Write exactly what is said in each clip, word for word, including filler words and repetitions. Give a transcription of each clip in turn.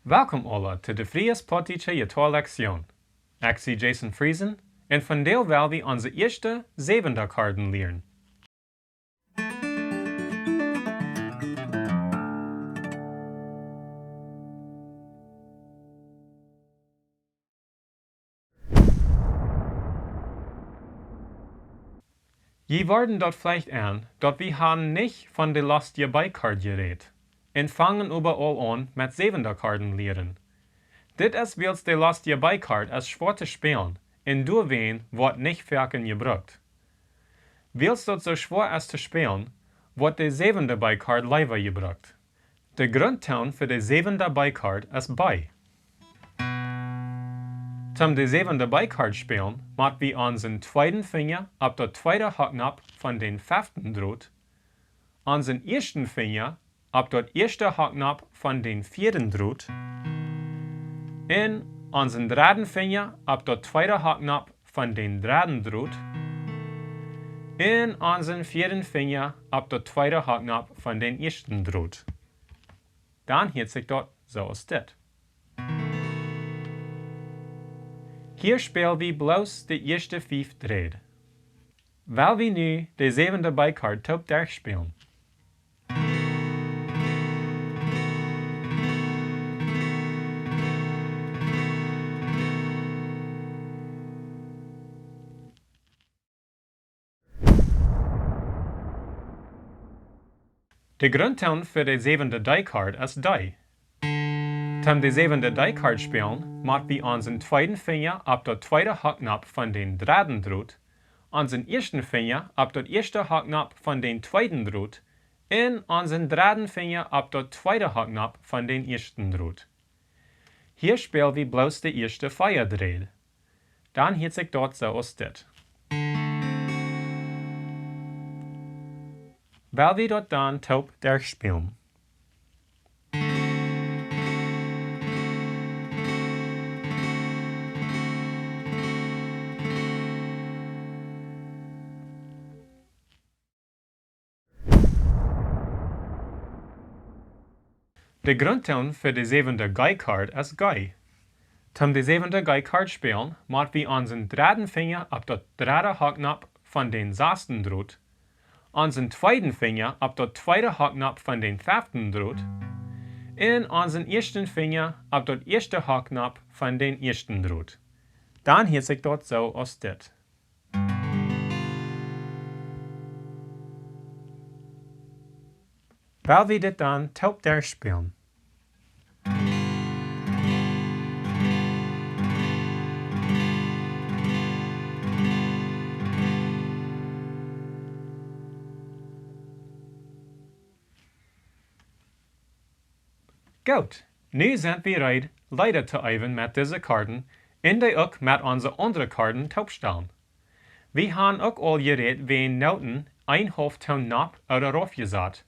Welkom aula to de Friesplautdietsche Jittoa Lektion. Ekj sie Jason Friesen un vondoag well wie onse ieeschte Säwendakkorden lieren. Jie woaren daut veleicht en, daut wie han nich von de lostje B-Kord jerät, un fangen oba aul aun met Säwendakkorden lieren. Dit es wiels de lostje B-Kord es schwoa to spälen, un doawäajen woat nich foaken jebrukt. Wiels daut soo schwoa es to spälen, woat de säwende B-Kord leewa jebrukt. De Grundtoon fa de säwende B-Kord es B. Toom de säwende B-Kord spälen, mott wie onsen tweeden Finja opp daut tweede Hocknopp von dän feften Drot, onsen ieeschten Finja opp daut ieeschte Hocknopp von dän vieeden Drot, un onsen dredden Finja opp daut tweede Hocknopp von dän dredden Drot, un onsen vieeden Finja opp daut tweede Hocknopp von dän ieeschten Drot. Dan hieet sikj daut soo aus dit. Hia späl wie bloos de ieeschte fief Dräd. Well wie nu de säwende B-Kord toop derchspälen. De Grundtoon fa de säwende D-Kord es D. Toom de säwende D-Kord spälen, mott wie onsen tweeden Finja opp daut tweede Hocknopp von dän dredden Drot, onsen ieeschten Finja opp daut ieeschte Hocknopp von dän tweeden Drot, un onsen dredden Finja opp daut tweede Hocknopp von dän ieeschten Drot. Hia späl wie bloos de ieeschte vea Dräd. Dan hieet sikj daut soo aus dit. Well wie daut dan toop derchspälen. De Grundtoon fa de säwende G-Kord es G. Toom de säwende G-Kord spälen, mott wie onsen dredden Finja opp daut dredde Hocknopp von dän sasten Drot, onsen tweeden Finja opp daut tweede Hocknopp von dän feften Drot, un onsen ieeschten Finja opp daut ieeschte Hocknopp von dän ieeschten Drot. Dan hieet sikj daut soo aus dit. Well wie dit dan toop derchspälen. Goot, nu sent wie reed, Leeda to äwen met dise Korden un dee uk met onse aundre Korden toopstalen. Wie han uk aul jerät wäajen Noten een haulwen Toon nopp ooda rauf jesat.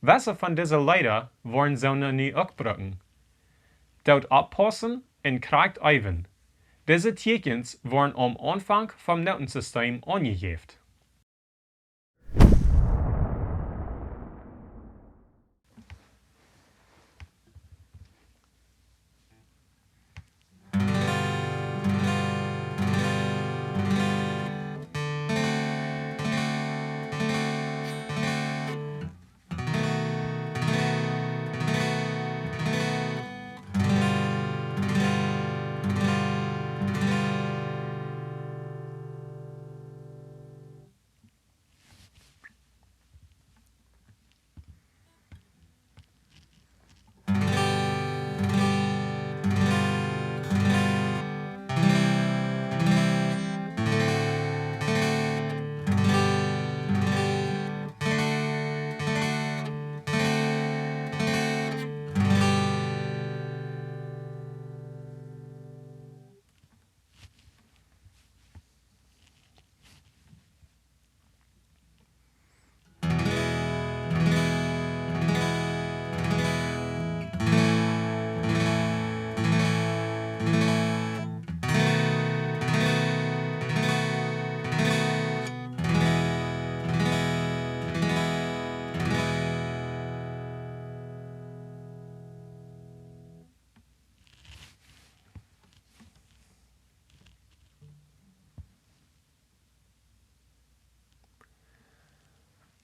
Wesse von dise Leeda woaren soone nu uk brucken. Doot oppaussen un krakjt äwen. Dise Tieekjens woaren aum Aunfank vom Notensystem aunjejäft.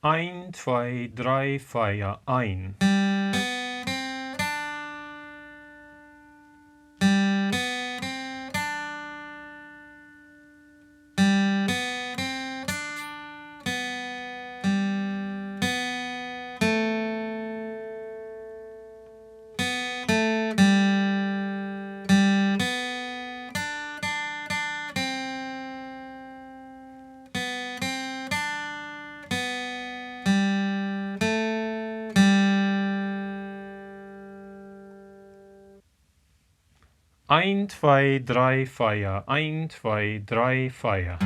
Eent, twee, dree, vea, eent. Eent, twee, dree, vea, eent, twee, dree, vea.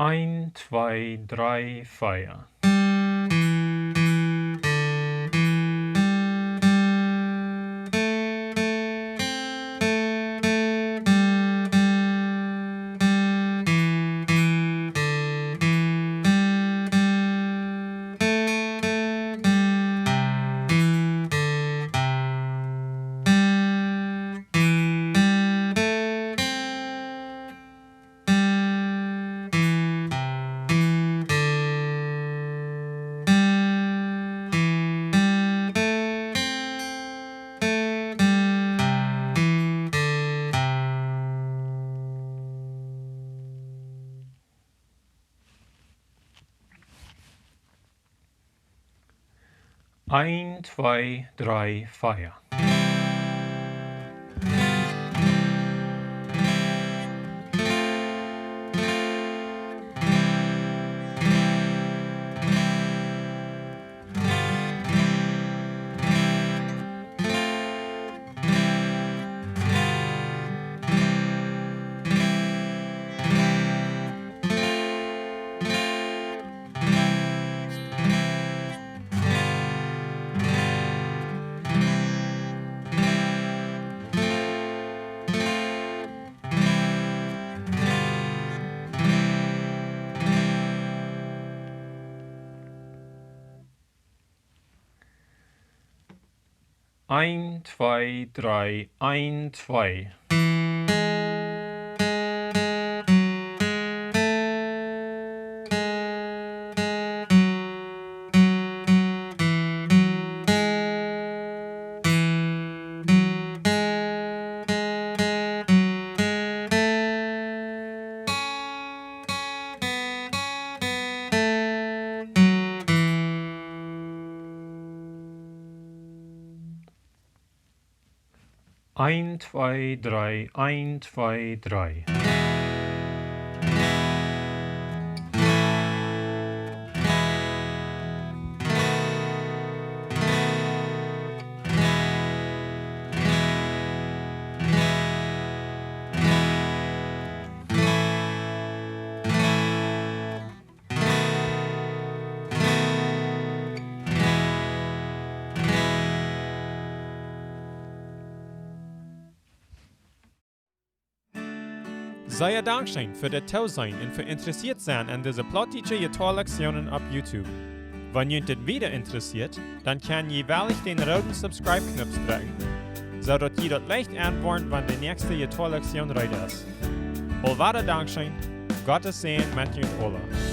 Eent, twee, dree, vea. Eent, twee, dree, vea. Eent, twee, dree, eent, twee. Eent, twee, dree, eent, twee, dree. Sea dankscheen fa daut Toseenen un fa interessieet sennen aun dise plautdietsche Jittoa-Lektionen opp YouTube. Wan junt dit wieda interessieet, dan kjenn jie woll dän rooden Subscribe-Knoop drekjen, soo daut jie daut leicht enwoaren, wan de näakjste Jittoa-Lektion reed es. Aulwada dankscheen, Gott sien Säajen met junt aula.